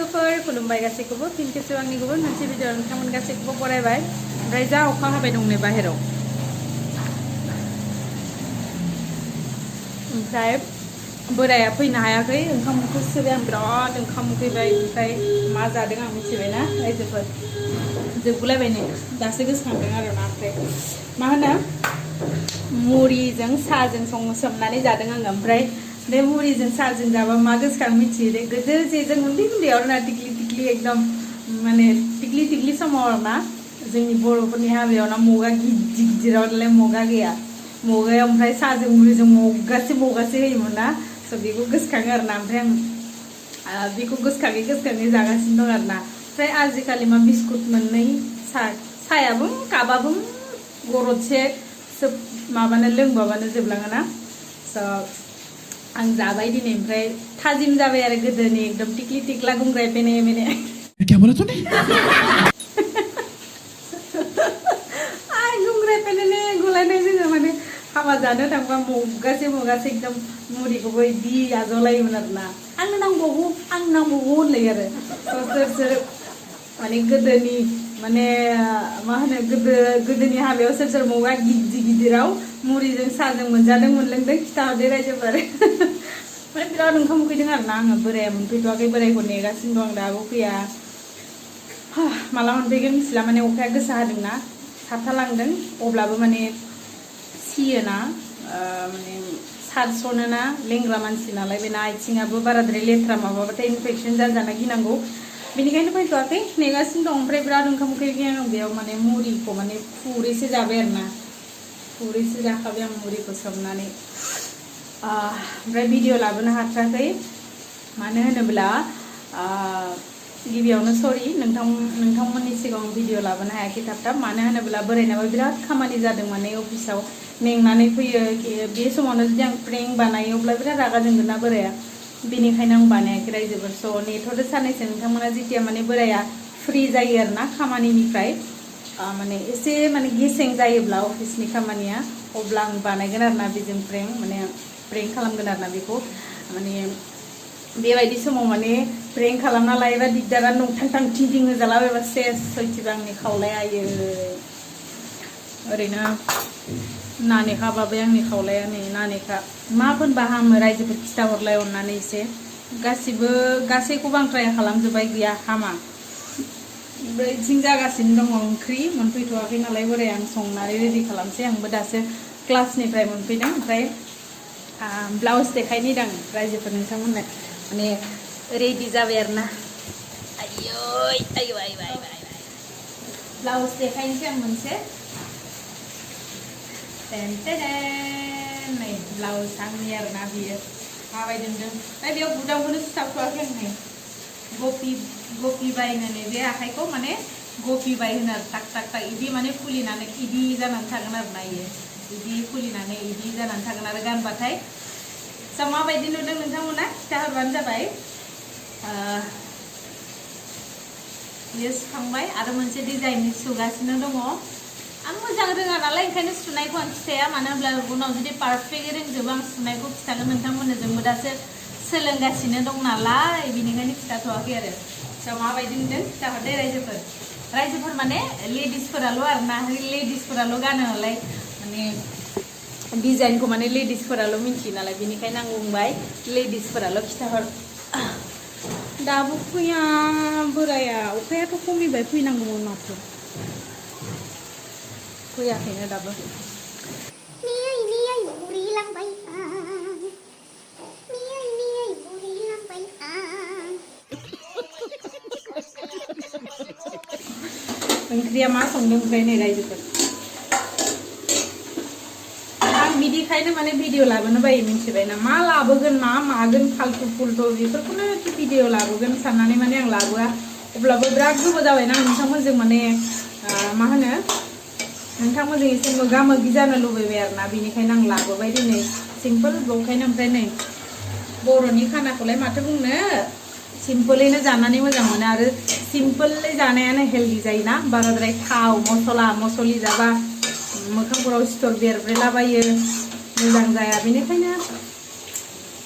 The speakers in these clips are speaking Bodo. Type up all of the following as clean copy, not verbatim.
लोगोफोर खुलुमबाय गासैखौबो फिन खेबसे आंनि गुबुन मोनसे भिडिअ नोंथांमोन गासैखौबो बरायबाय ओमफ्राय जा अखा हाबाय दं नै बाहेराव ओमफ्राय बोराया फैनो हायाखै ओंखाम ओंख्रि सोबाय आं बिराद ओंखाम उखैबाय ओमफ्राय मा जादों आं मिथिबायना रायजोफोर जोबगुलायबाय नै दासो गोसोखांदों आरोना ओमफ्राय मा होनो मुरिजों साहाजों सोमनानै जादों आङो ओमफ्राय बे मुरिजों साहाजों जाबा मा गोसोखां मिथियो दे गोदो जे जों उन्दै उन्दैयाव ना टिक्लि टिक्लि एकदम माने टिक्लि टिक्लि समाव आरोना जोंनि बर'फोरनि हाबायाव ना मगा गिदिर गिदिरावलाय मगा गैया मगायाव ओमफ्राय साहाजों मुरिजों मगासे होयोमोन ना स' बेखौ गोसोखाङो आरोना ओमफ्राय आं बेखौ गोसोखाङै जागासिनो दं आरोना ओमफ्राय आजिखालि मा बिस्कुट मोननै साहायाबो काबाबो गरदसे सोब माबानो लोंबाबानो जोबलाङोना स' आं जाबाय दिनै ओमफ्राय थाजिम जाबाय आरो गोदोनि एकदम टिक्लि टिक्ला गुंग्राय पेने मेने क्या बोला तूने आइ गुंग्राय पेने गुलायनाय जोङो माने हाबा जानो थांबा मगासे एकदम मुरिखौबो इदि आजावलायोमोन आरोना आंनो नांबावगौ होनलायो आरो सोर माने गोदोनि माने मा होनो गोदोनि हाबायाव सोर मगा गिदिराव मुरिजों साहाजों मोनजादों मोनलोंदों खिथाहरदो रायजोफोर माने बिराद ओंखाम उखैदों आरोना आङो बोराया मोनफैथ'वाखै बोरायखौ नेगासिनो दं आं दाबो फैया माला मोनफैगोन मिथिला माने अखाया गोसा हादोंना थाबथालांदों अब्लाबो माने सियोना माने सारस'नोना लेंग्रा मानसि नालाय बेना आथिङाबो बाराद्राय लेथ्रा माबाबाथाय इनफेक्सन जाजानो गिनांगौ बेनिखायनो फैथ'वाखै नेगासिनो दं ओमफ्राय बिराद ओंखाम उखैबाय आं बेयाव माने मुरिखौ माने फुरैसो जाबाय आरोना फुरैसो जाखाबाय आं मुरिखौ सोमनानै ओमफ्राय भिडिअ लाबोनो हाथाराखै मानो होनोब्ला गिबियावनो सरि नोंथांमोननि सिगाङाव भिडिअ लाबोनो हायाखै थाब मानो होनोब्ला बोरायनाबो बिराद खामानि जादों माने अफिसाव मेंनानै फैयो बे समावनो जुदि आं प्रेंक बानायो अब्ला बिराद रागा जोंगोन ना बोराया बेनिखायनो आं बानायाखै रायजोफोर स' नेथ'दो साननैसो नोंथांमोना जेथिया माने बोराया फ्रि जायो आरोना खामानिनिफ्राय माने एसे माने गेसें जायोब्ला अफिसनि खामानिया अब्ला आं बानायगोन आरोना बेजों प्रेंक खालामगोन आरोना बेखौ माने बेबायदि समाव माने प्रेंक खालामना लायोबा दिगदारा नंथां थिं होजालाबायबा सेस सैथिबा आंनि खावलाया आयै ओरैनो नानेखाबाबो आंनि खावलाया नै नानेखा मा फोनबा हामो रायजोफोर खिथाहरलाय अननानै एसे गासैखौबो आं ट्राइ खालामजोब्बाय गैया हामा ओमफ्राय इथिं जागासिनो दङ ओंख्रि मोनफैथ'वाखै नालाय बोराय आं संनानै रेडि खालामसै आंबो दासो क्लासनिफ्राय मोनफैदों ओमफ्राय ब्लाउस देखायनोदां रायजोफोर नोंथांमोननो माने रेडि जाबाय आरोना आयै ब्लाउस देखायनोसै आं मोनसे नै ब्लाउस आंनि आरोना बियो माबायदि नुदों ओमफ्राय बेयाव बुदांखौनो सुथाबथ'वाखै आं नै गपि बाय होनो बे आखाइखौ माने गपि बाय होनो आरो टाक इदि माने खुलिनानै इदि जानानै थागोन आरोना इयो इदि खुलिनानै इदि जानानै थागोन आरो गानबाथाय स' माबायदि नुदों नोंथांमोना खिथाहरबानो जाबाय बियो सुखांबाय आरो मोनसे डिजाइननि सुगासिनो दङ आं मोजां रोङा नालाय ओंखायनो सुनायखौ आं खिथाया मानो होनब्ला उनाव जुदि पारफेक्ट रोंजोबो आं सुनायखौ खिथागोन नोंथांमोननो जोंबो दासो सोलोंगासिनो दं नालाय बेनिखायनो खिथाथ'वाखै आरो स' माबायदि नुदों खिथाहरदो रायजोफोर माने लेडिसफोराल' आरोना लेडिसफोराल' गानो नालाय माने डिजाइनखौ माने लेडिसफोराल' मिन्थियो नालाय बेनिखायनो आं बुंबाय लेडिसफोराल' खिथाहर दाबो फैया बोराया अखायाथ' खमिबाय फैनांगौमोन माथो फैयाखैनो दाबो ओंख्रिया मा संदों ओमफ्राय नै रायजोफोर आं बिदिखायनो माने भिडिअ लाबोनो बायो मिथिबायना मा लाबोगोन मा मागोन फाल्थु फुल्थु बेफोरखौनो भिडिअ लाबोगोन साननानै माने आं लाबोआ अब्लाबो बिराद गोबाव जाबायना नोंथांमोनजों माने मा होनो नोंथांमोनजों एसे मोगा मोगि जानो लुबैबाय आरोना बेनिखायनो आं लाबोबाय दिनै सिम्पोल बेखायनो ओमफ्राय नै बर'नि खानाखौलाय माथो बुंनो सिम्पोलैनो जानानै मोजां मोनो आरो सिम्पोलै जानायानो हेल्दि जायोना बाराद्राय थाव मस्लि जाबा मोखांफोराव सिथर बेरब्रेलाबायो मोजां जाया बेनिखायनो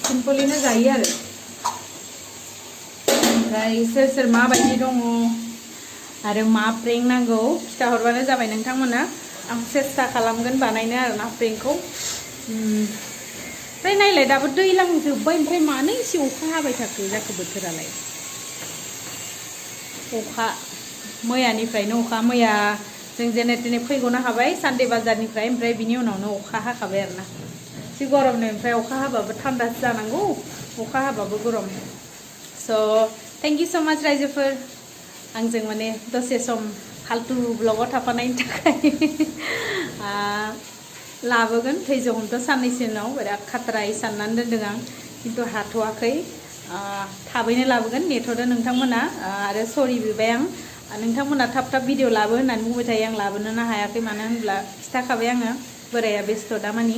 सिम्पोलैनो जायो आरो ओमफ्राय सोर सोर माबायदि दङ आरो मा प्रेंक नांगौ खिथाहरबानो जाबाय नोंथांमोना आं सेस्था खालामगोन बानायनो आरोना प्रेंकखौ ओमफ्राय नायलाय दाबो दैज्लां जोब्बाय ओमफ्राय मानो एसे अखा हाबाय थाखो जाखो बोथोरालाय अखा मैयानिफ्रायनो अखा मैया जों जेने तेने फैग'नो हाबाय सानदे बाजारनिफ्राय ओमफ्राय बिनि उनावनो अखा हाखाबाय आरोना जि गरमनो ओमफ्राय अखा हाबाबो थान्दासो जानांगौ अखा हाबाबो गरम स' थेंक इउ स' माच रायजोफोर आंजों माने दसे सम फालतु ब्लगाव थाफानायनि थाखाय लाबोगोन धैज्यखौथ' साननैसो उनाव बिराद खाथ्रायै साननानै दोनदों आं खिन्थु हाथ'वाखै थाबैनो लाबोगोन नेथ'दो नोंथांमोना आरो सरि बिबाय आं नोंथांमोना थाब थाब भिडिअ लाबो होननानै बुंबाय थायो आं लाबोनोनो हायाखै मानो होनब्ला खिथाखाबाय आङो बोराया बेस्थ' दामानि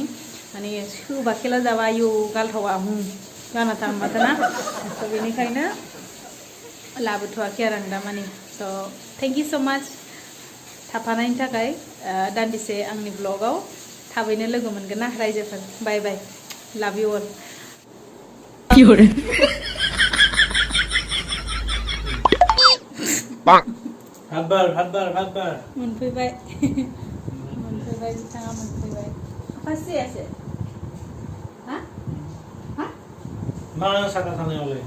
माने सोबा खेला जाबा आयौ गालथावा गाना थांबाथाना स' बेनिखायनो लाबोथ'वाखै आरो आं दामानि स' थेंक इउ स' माच थाफानायनि थाखाय दान्दिसे आंनि ब्लगाव थाबैनो लोगो मोनगोन ना रायजोफोर बाय बाय लाभ इउ अल मोनफैबाय बिथाङा मोनफैबाय फार्स्ट जायासै मा साखा थानायावलाय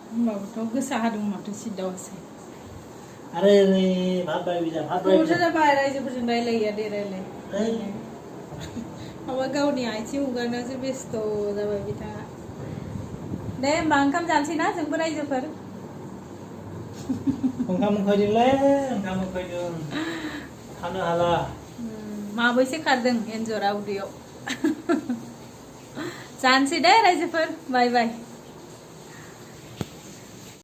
होमबाबोथ' गोसा हादों माथो सिदावासै अरे रे भाबबाय बिजा भाबबाय जाबाय रायजोफोरजों रायलाया दे रायलाय माबा गावनि आथिं हुगारनासो बेस्थ' जाबाय बिथाङा दे होमबा ओंखाम जानोसै ना जोंबो रायजोफोर ओंखाम उखैदों थानो हाला माबैसे खारदों एन्जरा उदैयाव जानोसै दे रायजोफोर बाय बाय